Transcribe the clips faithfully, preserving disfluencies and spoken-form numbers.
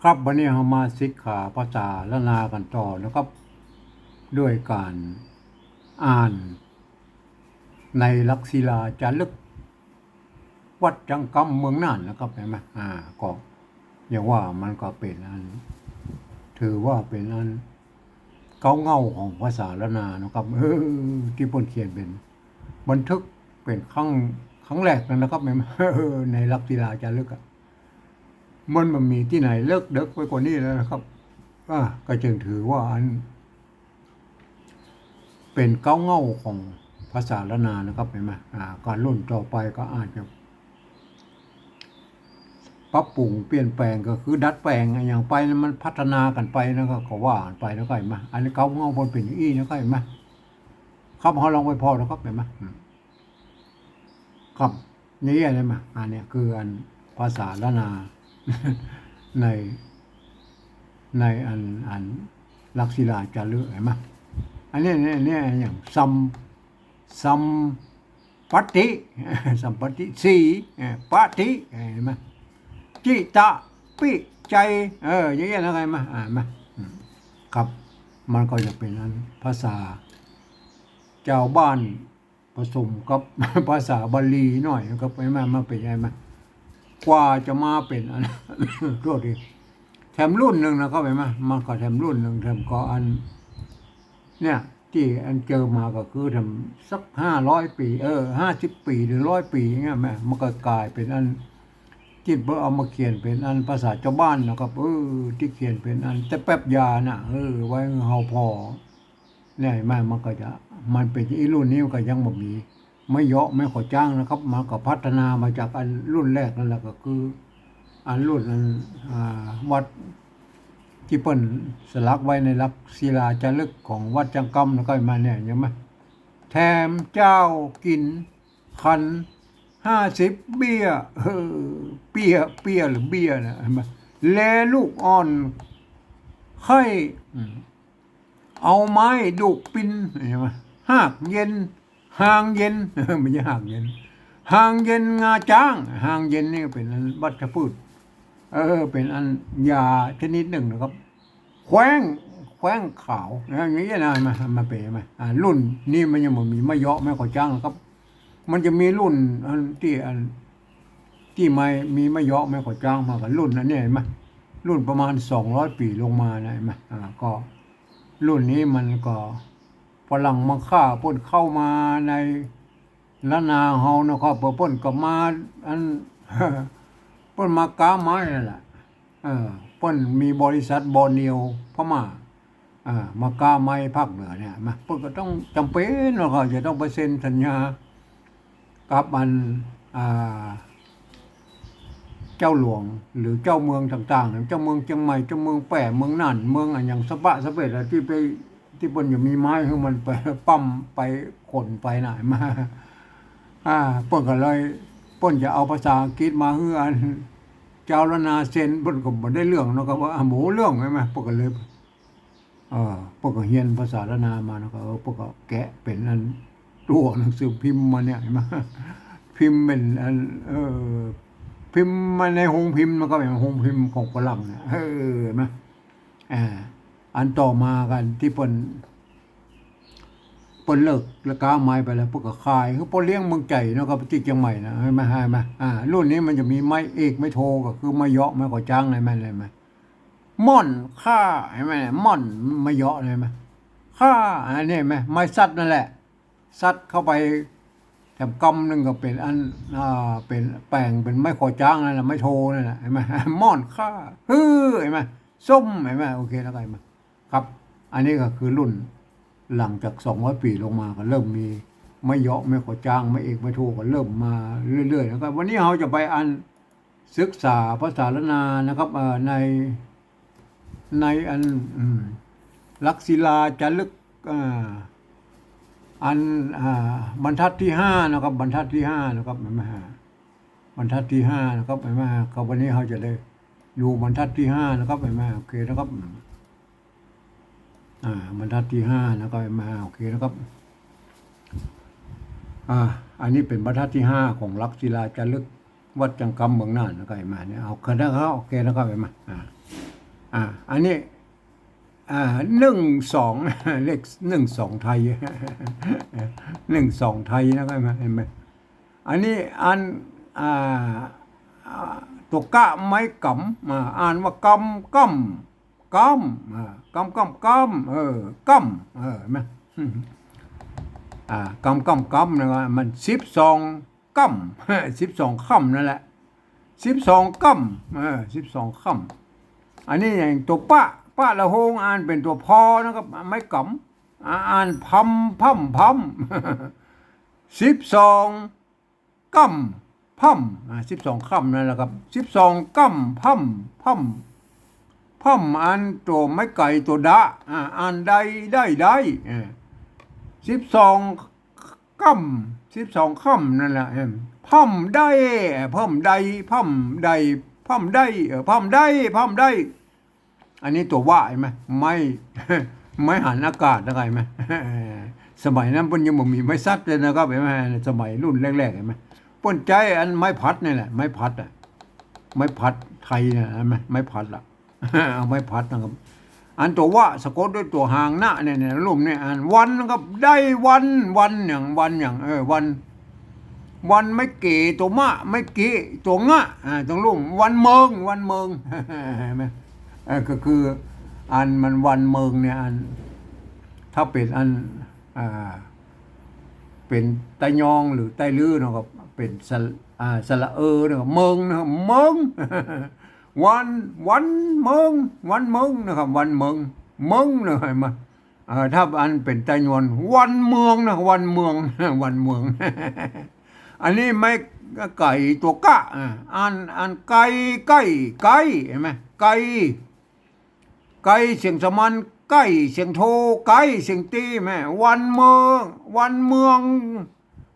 ครับ วันนี้เฮามาศึกษาภาษาล้านนากั๋นต่อนะครับ ด้วยก๋านอ่านในหลักศิลาจารึก วัดจังกำเมืองน่านนะครับ หันก่อ อ่า ก็อย่างว่ามันก็เป๋นอัน ถือว่าเป๋นอัน เก๊าเหง้าของภาษาล้านนานะครับ เออ ตี้เปิ้นเขียนเป๋นบันทึกเป๋นครั้ง ครั้งแรกนั้นนะครับ หันก่อ ในหลักศิลาจารึกอะ มันบ่มีตี้ไหนเลิกเดิกไปกว่านี้แล้วนะครับ อ่า ก็จึงถือว่าอัน เป๋นเก๊าเหง้าของภาษาล้านนานะครับ หันก่อ อ่า ก๋านรุ่นต่อไปก็อาจจะ ปรับปรุงเปลี่ยนแปลง ก็คือดัดแปลงอะหยังไป มันพัฒนากั๋นไปนะ ก็ ก็ว่ากั๋นไปนะ หันก่อ อันนี้เก๊าเหง้ามันเป๋นอย่างอี้นะ หันก่อ ครับ เฮาลองไปผ่อนะครับ หันก่อ อืม ครับ อย่างเงี้ย หันก่อ อันเนี้ยคืออันภาษาล้านนา ใน ในอัน อันหลักศิลาจารึก หันก่อ อันเนี้ย เนี้ย เนี้ยอย่างสัม สัมปัตติ สัมปัตติ สี่ เอ่อ ปัตติ หันก่อ จิตะ ปิ ใจ เออ อย่างเงี้ยนะ หันก่อ อ่า หันก่อ อืม ครับ มันก็จะเป๋นอันภาษาจาวบ้านผสมกับภาษาบาลีหน่อยนะครับ หันก่อ มันเป๋นไง หันก่อ กว่าจะมาเป๋นอัน โทษที แถมรุ่นนึ่งนะครับ หันก่อ มันก็แถมรุ่นนึ่ง แถมก็อัน เนี่ย ตี้อันเจอมาก็คือแถมสักห้าร้อยปี๋ เออ ห้าสิบปี๋ หรือร้อยปี๋อย่างเงี้ย หันก่อ มันก็ก๋ายเป๋นอัน ตี้เปิ้นเอามาเขียนเป๋นอันภาษาจาวบ้านนะครับ เออ ตี้เขียนเป๋นอันแต่แป๊บยาน่ะ เออ ไว้หื้อเฮาผ่อ เนี่ย หันก่อ มันก็จะ มันเป๋นอี้ รุ่นนี้มันก็ยังบ่มีไม้เยาะไม้ขอจ๊างนะครับ มันก็พัฒนามาจากอันรุ่นแรกนั่นแหละ ก็คืออันรุ่นอัน อ่า วัดตี้เปิ้นสลักไว้ในหลักศิลาจารึกของวัดจังกำ แล้วก็มาเนี่ย หันก่อ แถมเจ้ากิ๋นขันห้าสิบเบี้ย เออ เปี้ย เปี้ยหรือเบี้ยนะ หันก่อ แลลูกอ่อนไข้ อืม เอาไม้ดุกปิน หันก่อ หากเย็น หางเย็น เออ บ่ใจ้หากเย็น หางเย็นงาจ๊าง หางเย็นนี่ก็เป๋นอันวัชพืช เออ เป๋นอันยาชนิดนึ่งนะครับ แคว้ง แคว้งขาวนะ อย่างเงี้ยนะ มา มาเป๋นมา อ่า รุ่นนี้มันยังบ่มีไม้เยาะไม้ขอจ๊างนะครับ มันจะมีรุ่นอันตี้อัน ตี้ไม้ มีไม้เยาะไม้ขอจ๊างมากับรุ่นอันเนี้ย หันก่อ รุ่นประมาณสองร้อยปี๋ลงมานะ หันก่อ อ่า ก็รุ่นนี้มันก็ฝรั่งมังค่าเปิ้นเข้ามาในล้านนาเฮานะครับ เปิ้นก็มาอัน เปิ้นมาก๊าไม้นั่นแหละ เออ เปิ้นมีบริษัทบอร์เนียวพม่า อ่า มาก๊าไม้ภาคเหนือเนี่ย มา เปิ้นก็ต้องจ๋ำเป๋นแล้วก็จะต้องไปเซ็นสัญญากับอัน อ่า เจ้าหลวงหรือเจ้าเมืองต่างๆ เจ้าเมืองเจียงใหม่ เจ้าเมืองแป้ เมืองน่าน เมืองอะหยังสะบะสะเบ็ดอะ ตี้ไป ตี้เปิ้นจะมีไม้หื้อมันไปปั๊มไปขนไปน่ะ มา อ่า เปิ้นก็เลย เปิ้นจะเอาภาษาอังกฤษมาหื้ออัน จาวล้านนาเซ็น เปิ้นก็บ่ได้เรื่องเนาะ ก็ว่า อ่ะ บ่ฮู้เรื่อง หันก่อ เปิ้นก็เลย เออ เปิ้นก็เฮียนภาษาล้านนามาเนาะ ก็ เออ เปิ้นก็แกะเป๋นอันตั๋วหนังสือพิมพ์มาเนี่ย หันก่อ พิมพ์เป๋นอัน เออ พิมพ์มาในโฮงพิมพ์ มันก็เป๋นโฮงพิมพ์ของฝรั่งเนี่ย เออ หันก่อ อ่า อันต่อมากั๋นตี้เปิ้น เปิ้นเลิกก๊าไม้ไปแล้ว เปิ้นก็ขายหื้อป้อเลี้ยงเมืองใจ๋เนาะ ก็ไปตี้เจียงใหม่นะ หันก่อ หันก่อ อ่า รุ่นนี้มันจะมีไม้เอกไม้โท ก็คือไม้เยาะไม้ขอจ๊าง หันก่อ หันก่อ ม่อนค่า หันก่อ ม่อน ไม้เยาะ หันก่อ ค่า อันนี้ หันก่อ ไม้สัตว์นั่นแหละ สัตว์เข้าไปแถมกำนึ่งก็เป๋นอัน อ่า เป๋นแป๋ง เป๋นไม้ขอจ๊างนั่นแหละ ไม้โทนั่นแหละ หันก่อ ม่อนค่า ฮือ หันก่อ ส้ม หันก่อ โอเคแล้วก็ หันก่อ ครับ อันนี้ก็คือรุ่นหลังจากสองร้อยปี๋ลงมาก็เริ่มมีไม้เยาะ ไม้ขอจ๊าง ไม้เอก ไม้โทก็เริ่มมาเรื่อยๆ แล้วก็วันนี้เฮาจะไปอันศึกษาภาษาล้านนานะครับ เอ่อ ใน ในอัน อืม หลักศิลาจารึก อ่า อัน อ่า บรรทัดตี้ห้านะครับ บรรทัดตี้ห้านะครับ หันก่อ บรรทัดตี้ห้านะครับ หันก่อ ครับ วันนี้เฮาจะได้ดูบรรทัดตี้ห้านะครับ หันก่อ โอเคนะครับ อืม อ่า บรรทัดตี้ห้านะครับ หันก่อ โอเคนะครับ อ่า อันนี้เป๋นบรรทัดตี้ห้าของหลักศิลาจารึกวัดจังกำเมืองน่านนะครับ หันก่อ เนี่ย เอา หันก่อ โอเคนะครับ หันก่อ อ่า อ่า อันนี้ อ่า นึ่งสอง เลขนึ่งสองไทย นึ่งสองไทยนะครับ หันก่อ อันนี้อัน อ่า อ่า ตั๋วกะไม้ก๋ำ อ่า อ่านว่ากำ ก้ำ ก้ำ อ่า กำ ก้ำ ก้ำ เออ ก้ำ เออ หันก่อ อ่า กำ ก้ำ ก้ำ นะครับ มันสิบสอง ก้ำ สิบสองค่ำนั่นแหละ สิบสองก้ำ เออ สิบสองค่ำ อันนี้อย่างตั๋วปะ ปะละโฮง อ่านเป๋นตั๋วพอนะครับ ไม้ก๋ำ อ่า อ่านพำ พำ พำ สิบสองก้ำ พำ อ่า สิบสองค่ำนั่นแหละครับ สิบสองก้ำ พำ พำ พำ อันตั๋วไม้ไก่ตั๋วดะ อ่า อ่านได้ ได้ ได้ อ่า สิบสอง ก้ำ สิบสองค่ำนั่นแหละ เอิ่ม พ่ำได้ พ่ำได้ พ่ำได้ พ่ำได้ เออ พ่ำได้ พ่ำได้ อันนี้ตั๋ววะหันก่อ ไม้ ไม้หันอากาศนะ หันก่อ สมัยนั้นเปิ้นยังบ่มีไม้สัตว์เลยนะครับ หันก่อ สมัยรุ่นแรกๆ หันก่อ เปิ้นใจ๊อันไม้พัดนี่แหละ ไม้พัดอะ ไม้พัดไทยเนี่ย หันก่อ ไม้พัดละ เอาไม้พัดนะครับ อันตั๋ววะสะกดด้วยตั๋วหางนะเนี่ย เนี่ย ลุ่มเนี่ย อ่านวันนะครับ ได้วัน วันหยัง วันหยัง เออ วัน วันไม้เก๋ตั๋วมะ ไม้เก๋ตั๋วงะ อ่า ตรงลุ่ม วันเมิง วันเมิง หันก่อ เออ ก็คือ อันมันวันเมิงเนี่ย อัน ถ้าเป๋นอัน อ่า เป๋นใต้ยองหรือใต้ลื้อเนาะครับ เป๋นสระ อ่า สระเออนะครับ เมิงนะครับ เมิง วัน วันเมิง วันเมิงนะครับ วันเมิง เมิงนะครับ หันก่อ เอ่อ ถ้าอันเป๋นใต้ยวน วันเมืองนะ วันเมือง วันเมือง อันนี้ไม้ไก่ตั๋วกะ อ่า อ่าน อ่านไก่ ไก่ ไก่ หันก่อ ไก่ ไก่เสียงสามัญ ไก่เสียงโท ไก่เสียงตี้ หันก่อ วันเมือง วันเมือง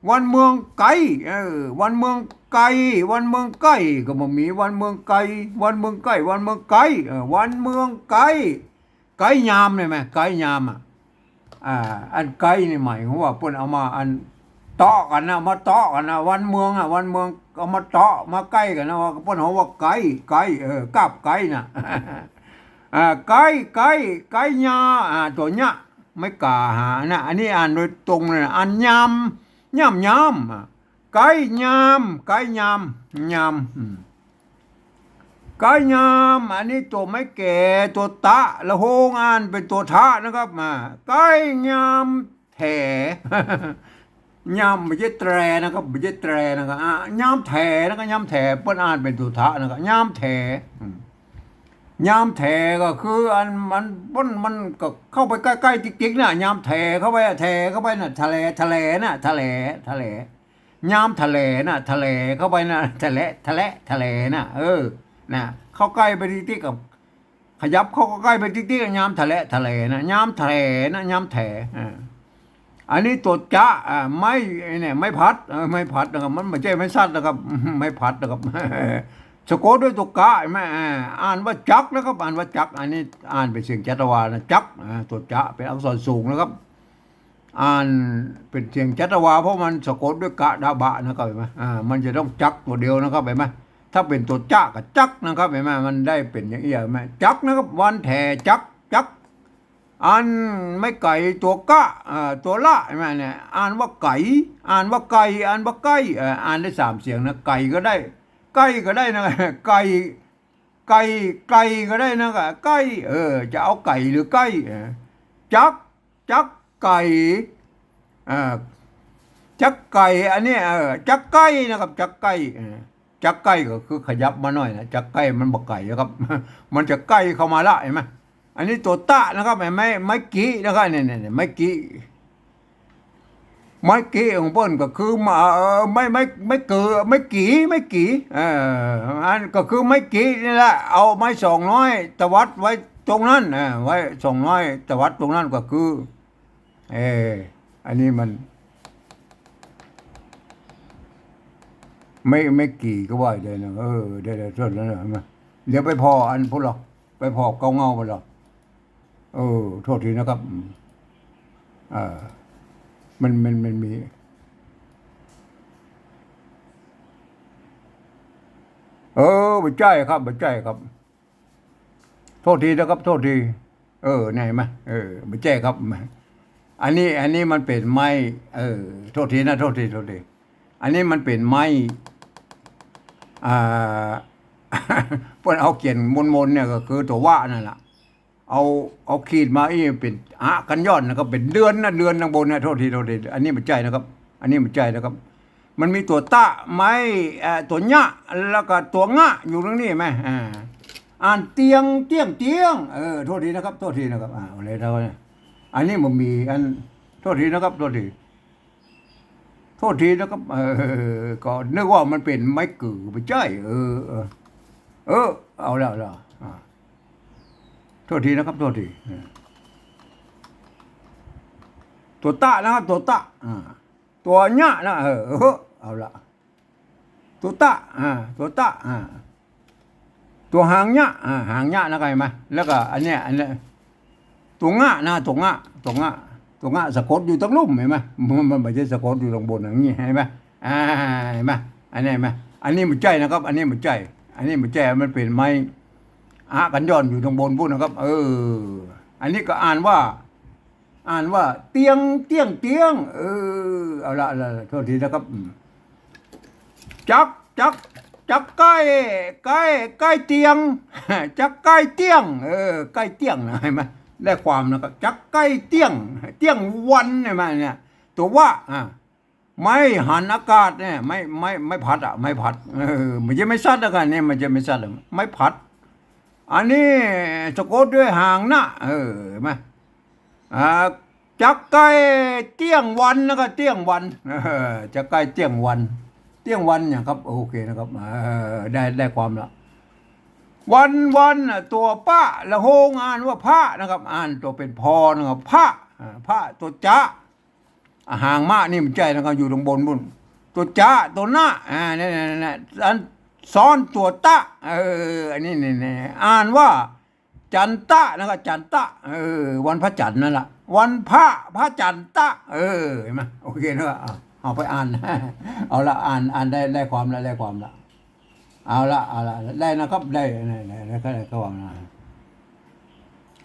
วันเมืองไก่ เออ วันเมืองไก่ วันเมืองไก่ ก็บ่มี วันเมืองไก่ วันเมืองไก่ วันเมืองไก่ เออ วันเมืองไก่ ไก่ยาม หันก่อ ไก่ยามอะ อ่า อันไก่นี่หมายความว่าเปิ้นเอามาอันเตาะกั๋นนะ เอามาเตาะกั๋นนะ วันเมืองอะ วันเมือง เอามาเตาะ มาใก้กั๋นนะ ว่าเปิ้นฮ้องว่าไก่ ไก่ เออ กาบไก่น่ะ อ่า ไก่ ไก่ ไก่ยา อ่า ตั๋วยะ ไม้ก๋าหานะ อันนี้อ่านโดยตรงเลยนะ อ่านยาม ย่ำยาม อ่ะ ไก่ยาม ไก่ยาม ยาม อืม ไก่ยาม อันนี้ตั๋วไม้แก๋ ตั๋วตะ ละโฮงอ่านเป๋นตั๋วทะนะครับ อ่า ไก่ยามแถ ยาม บ่ใจ้แตรนะครับ บ่ใจ้แตรนะครับ อ่ะ ยามแถนะครับ ยามแถ เปิ้นอ่านเป๋นตั๋วทะนะครับ ยามแถ อืม ยามแถก็คืออันมัน มัน มันก็เข้าไปใก้ๆ ติ๊กๆ น่ะ ยามแถเข้าไปอะ แถเข้าไปน่ะ ทะเล ทะเลน่ะ ทะเล ทะเล ยามทะเลน่ะ ทะเลเข้าไปน่ะ ทะเล ทะเล ทะเลน่ะ เออ น่ะ เข้าใก้ไปติ๊กๆ กับ ขยับเข้าใก้ไปติ๊กๆ ยามทะเล ทะเลน่ะ ยามแถน่ะ ยามแถ อ่า อันนี้ตั๋วจะ อ่า ไม้ ไอ้เนี่ย ไม้พัด เออ ไม้พัดนะครับ มันบ่ใจ้ไม้สัตว์นะครับ ไม้พัดนะครับ สะกดด้วยตั๋วกะ หันก่อ อ่า อ่านว่าจักนะครับ อ่านว่าจัก อันนี้อ่านเป๋นเสียงจัตวานะ จัก อ่า ตั๋วจะเป๋นอักษรสูงนะครับ อ่านเป๋นเสียงจัตวา เพราะมันสะกดด้วยกะดาบะนะครับ หันก่อ อ่า มันจะต้องจักตั๋วเดียวนะครับ หันก่อ ถ้าเป๋นตั๋วจะกับจักนะครับ หันก่อ มันได้เป๋นอย่างอี้ หันก่อ จักนะครับ วันแถจัก จัก อันไม้ไก่ตั๋วกะ อ่า ตั๋วละ หันก่อ เนี่ย อ่านว่าไก๋ อ่านว่าไก่ อ่านว่าไก้ เอ่อ อ่านได้สามเสียงนะ ไก๋ก็ได้ ไก้ก็ได้นะ ไก่ ไก่ ไก่ก็ได้นะ ไก่ เออ จะเอาไก่หรือไก้ เออ จัก จักไก่ อ่า จักไก่ อันนี้ เออ จักไก่นะครับ จักไก่ เออ จักไก่ก็คือขยับมาหน่อยนะ จักไก่มันบ่ไก๋นะครับ มันจะใก้เข้ามาละ หันก่อ อันนี้ตั๋วตะนะครับ หันก่อ ไม้ ไม้กินะครับ เนี่ย เนี่ย เนี่ย ไม้กิ ไม้กิของเปิ้นก็คือ เอ่อ ไม้ ไม้ ไม้เกือ ไม้กิ ไม้กิ เอ่อ อันก็คือไม้กินี่แหละ เอาไม้สองน้อยตวัดไว้ตรงนั้น เอ่อ ไว้สองน้อยตวัดตรงนั้นก็คือ เออ อันนี้มัน ไม้ ไม้กิก็ว่าได้นะ เออ ได้ ได้ โทษนะ หันก่อ เดี๋ยวไปผ่ออันพุ้นลอ ไปผ่อเก๊าเง้าพุ้นลอ เออ โทษทีนะครับ อืม เออ มัน มัน มันมี เออ บ่ใจ้ครับ บ่ใจ้ครับ โทษทีนะครับ โทษที เออ เนี่ย หันก่อ เออ บ่ใจ้ครับ อันนี้ อันนี้มันเป๋นไม้ เออ โทษทีนะ โทษที โทษที อันนี้มันเป๋นไม้ อ่า เปิ้นเอาเขียนมนๆ เนี่ย ก็คือตั๋ววะนั่นแหละ เอา เอาขีดมาอี้เป๋นอะกัญญอนนะครับ เป๋นเดือนนะ เดือนตังบนเนี่ย โทษที โทษที อันนี้บ่ใจ้นะครับ อันนี้บ่ใจ้นะครับ มันมีตั๋วตะ ไม้ เอ่อ ตั๋วญะ แล้วก็ตั๋วงะ อยู่ตรงนี้หันก่อ อ่า อ่านเตียง เตี้ยง เตียง เออ โทษทีนะครับ โทษทีนะครับ อ่า เอาเลย เท่านี้ อันนี้มันมีอัน โทษทีนะครับ โทษที โทษทีนะครับ เออ ก็นึกว่ามันเป๋นไม้กือ บ่ใจ้ เออ เออ เออ เอาแล้ว เอาแล้ว อ่า โทษทีนะครับ โทษที เออ ตั๋วตะนะครับ ตั๋วตะ อ่า ตั๋วญะนะ เออ เออ เอาละ ตั๋วตะ อ่า ตั๋วตะ อ่า ตั๋วหางญะ อ่า หางญะนะครับ หันก่อ แล้วก็อันเนี้ย อันเนี้ย ตั๋วงะนะ ตั๋วงะ ตั๋วงะ ตั๋วงะ สะกดอยู่ตังลุ่ม หันก่อ มัน มันบ่ใจ้สะกดอยู่ตังบนอย่างนี้ หันก่อ อ่า หันก่อ อันนี้หันก่อ อันนี้บ่ใจ้นะครับ อันนี้บ่ใจ้ อันนี้บ่ใจ้ มันเป๋นไม้ อะกัญญอนอยู่ตังบนปู๊นนะครับ เออ อันนี้ก็อ่านว่า อ่านว่า เตียง เตี้ยง เตียง เออ เอาละ เอาละ โทษทีนะครับ อืม จัก จัก จักใก้ ใก้ ใก้เตียง จักใก้เตี้ยง เออ ใก้เตี้ยงนะ หันก่อ ได้ความนะครับ จักใก้เตี้ยง เตี้ยงวัน หันก่อ เนี่ย ตั๋ววะ อ่า ไม้หันอากาศเนี่ย ไม้ ไม้ ไม้ผัดอะ ไม้ผัด เออ บ่ใจ้ไม้สัตว์ละกั๋น เนี่ย บ่ใจ้ไม้สัตว์ละ ไม้ผัด อันนี้สะกดด้วยหางนะ เออ หันก่อ อ่า จักใก้เตี้ยงวัน แล้วก็เตี้ยงวัน เออ จักใก้เตี้ยงวัน เตี้ยงวันเนี่ยครับ โอเคนะครับ เออ ได้ ได้ความละ วัน วันน่ะ ตั๋วปะ ละโฮงอ่านว่าพะนะครับ อ่านตั๋วเป๋นพอนะครับ พะ อ่า พะ ตั๋วจะ อ่ะ หางมะนี่บ่ใจ้นะครับ อยู่ตังบนปู๊น ตั๋วจะ ตั๋วนะ อ่า เนี่ย เนี่ย เนี่ย อันซ้อนตั๋วตะ เออ อันนี้ นี่ นี่ อ่านว่า จันตะนะครับ จันตะ เออ วันพระจันทร์นั่นแหละ วันพระ พระจันทร์ตะ เออ หันก่อ โอเคนะครับ อ่ะ เอาไปอ่าน เอาละ อ่าน อ่านได้ ได้ความละ ได้ความละ เอาละ เอาละ ได้นะครับ ได้ ได้ ได้ ได้ ได้ความละ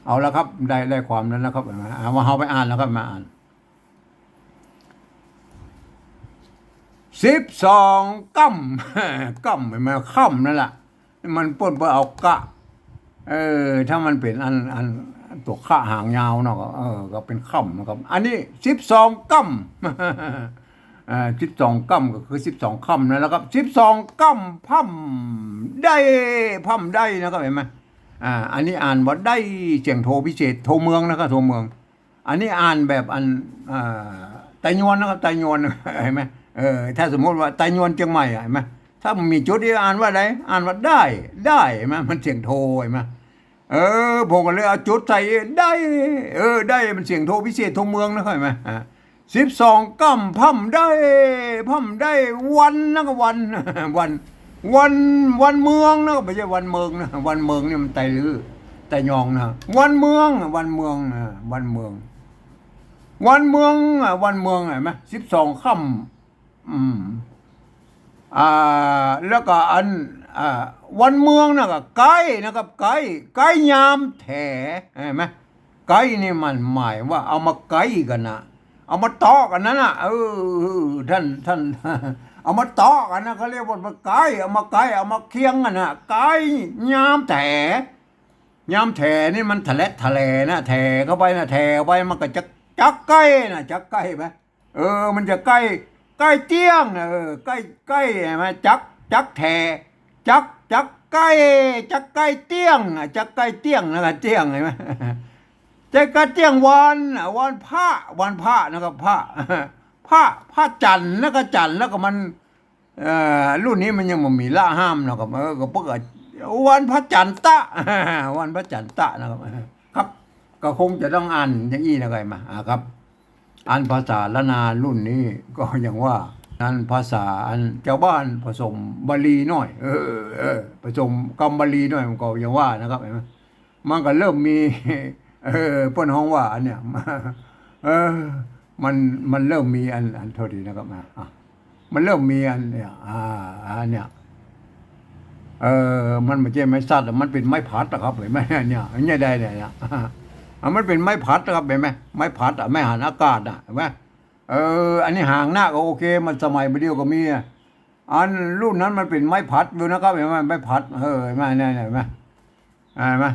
เอาละครับ ได้ ได้ความแล้วนะครับ หันก่อ เอามา เอาไปอ่านแล้วครับ มาอ่าน สิบสองค่ำ ค่ำ หันก่อ ค่ำนั่นแหละ มันเปิ้น เปิ้นเอากะ เออ ถ้ามันเป๋นอัน อันตั๋วคะหางยาวเนาะ ก็ เออ ก็เป๋นค่ำนะครับ อันนี้สิบสองค่ำ อ่า สิบสองค่ำก็คือสิบสองค่ำนั่นแหละครับ สิบสองค่ำพ่ำได้ พ่ำได้นะครับ หันก่อ อ่า อันนี้อ่านว่าได้ เสียงโทพิเศษ โทเมืองนะครับ โทเมือง อันนี้อ่านแบบอัน อ่า ไตยวนนะครับ ไตยวน หันก่อ เออ ถ้าสมมุติว่าไตยวนเจียงใหม่อะ หันก่อ ถ้ามีจุดอี้อ่านว่าใด อ่านว่าได้ ได้ หันก่อ มันเสียงโท หันก่อ เออ ผมก็เลยเอาจุดใส่ ได้ เออ ได้ มันเสียงโทพิเศษ โทเมืองนะครับ หันก่อ อ่า สิบสองค่ำพ่ำได้ พ่ำได้วันนะครับ วัน วัน วันเมืองนะครับ บ่ใจ้วันเมิงนะ วันเมิงนี่มันไตลื้อ ไตยองนะ วันเมือง วันเมืองนะ วันเมือง วันเมืองอะ วันเมือง หันก่อ สิบสองค่ำ อืม อ่า แล้วก็อัน อ่า วันเมืองนะก็ใก้นะครับ ใก้ ใก้ยามแถ หันก่อ ใก้นี่มันหมายว่าเอามาใก้กั๋นนะ เอามาเตาะกั๋นนั่นน่ะ เออ ท่าน ท่าน เอามาเตาะกั๋นนะ เขาเรียกว่ามาใก้ เอามาใก้ เอามาเคียงกั๋นนะ ใก้ยามแถ ยามแถนี่มันทะแลดทะแลนะ แถเข้าไปนะ แถเข้าไปมันก็จะ จักใก้นะ จักใก้หันก่อ เออ มันจะใก้ ใก้เตี้ยงนะ เออ ใก้ ใก้ หันก่อ จัก จักแถ จัก จักใก้ จักใก้เตี้ยงนะ จักใก้เตี้ยงนะ เตี้ยงหันก่อ จักใก้เตี้ยงวันนะ วันพระ วันพระนะครับ พระ พระ พระจันทร์นะ ก็จันทร์แล้วก็มัน เอ่อ รุ่นนี้มันยังบ่มีละห้ามเนาะครับ เออ ก็เปิ้นก็วันพระจันทร์ตะ วันพระจันทร์ตะนะครับ ครับ ก็คงจะต้องอ่านอย่างอี้นะครับ มา อ่า ครับ อันภาษาล้านนารุ่นนี้ก็อย่างว่า นั้นภาษาอันจาวบ้านผสมบาลีหน้อย เออ เออ ผสมกำบาลีหน้อย มันก็อย่างว่านะครับ หันก่อ มันก็เริ่มมี เออ เปิ้นฮ้องว่าอันเนี้ย เออ มัน มันเริ่มมีอัน อัน โทษทีนะครับ อ่ะ อ่ะ มันเริ่มมีอันเนี้ย อ่า อันเนี้ย เออ มันบ่ใจ้ไม้สัตว์อะ มันเป๋นไม้ผัดอะครับ หันก่อ เนี่ย เนี่ยได้เนี่ย เนี่ย อ่ะ มันเป๋นไม้ผัดอะครับ หันก่อ ไม้ผัดอะ ไม้หันอากาศอะ หันก่อ เออ อันนี้หางนาก็โอเค มันสมัยบ่าเดี่ยวก็มีอะ อันรุ่นนั้นมันเป๋นไม้ผัดอยู่นะครับ หันก่อ ไม้ผัด เออ หันก่อ เนี่ย เนี่ย หันก่อ หันก่อ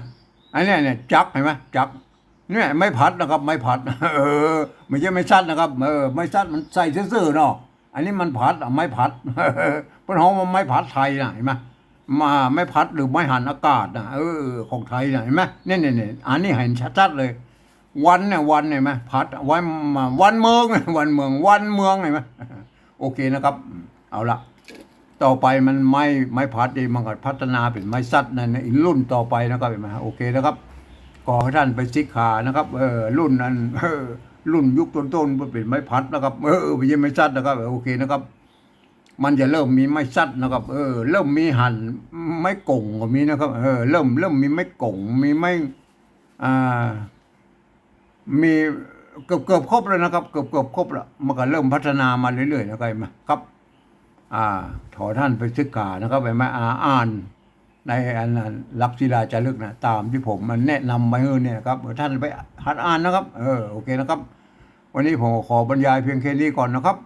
อันเนี้ย เนี่ย จักร หันก่อ จักร เนี่ย ไม้ผัดนะครับ ไม้ผัด เออ บ่ใจ้ไม้สัตว์นะครับ เออ ไม้สัตว์มันใส่ซื่อๆ เนาะ อันนี้มันผัดอะ ไม้ผัด เปิ้นฮ้องว่าไม้ผัดไทยนะ หันก่อ มา ไม้ผัดหรือไม้หันอากาศนะ เออ ของไทยนะ หันก่อ เนี่ย เนี่ย เนี่ย อันนี้หันชัดๆ เลย วันเนี่ย วัน หันก่อ ผัด วัน มา วันเมือง วันเมือง วันเมือง หันก่อ โอเคนะครับ เอาละ ต่อไปมันไม้ ไม้ผัดนี่มันก็พัฒนาเป๋นไม้สัตว์ใน ในรุ่นต่อไปนะครับ หันก่อ โอเคนะครับ ขอหื้อต้านไปศึกษานะครับ เออ รุ่นนั้น เออ รุ่นยุคต้นๆ มันเป๋นไม้ผัดนะครับ เออ บ่ใจ้ไม้สัตว์นะครับ โอเคนะครับ มันจะเริ่มมีไม้สัตว์นะครับ เออ เริ่มมีหัน ไม้ก๋งก็มีนะครับ เออ เริ่ม เริ่มมีไม้ก๋ง มีไม้ อ่า มีเกือบๆ ครบแล้วนะครับ เกือบๆ ครบแล้ว มันก็เริ่มพัฒนามาเรื่อยๆ นะครับ หันก่อ ครับ อ่า ขอต้านไปศึกษานะครับ หันก่อ อ่า อ่านในอันนั้น หลักศิลาจารึกนะ ตามตี้ผมมาแนะนำไว้หื้อเนี่ยนะครับ เออ ต้านไปหัดอ่านนะครับ เออ โอเคนะครับ วันนี้ผมขอบรรยายเพียงแค่นี้ก่อนนะครับ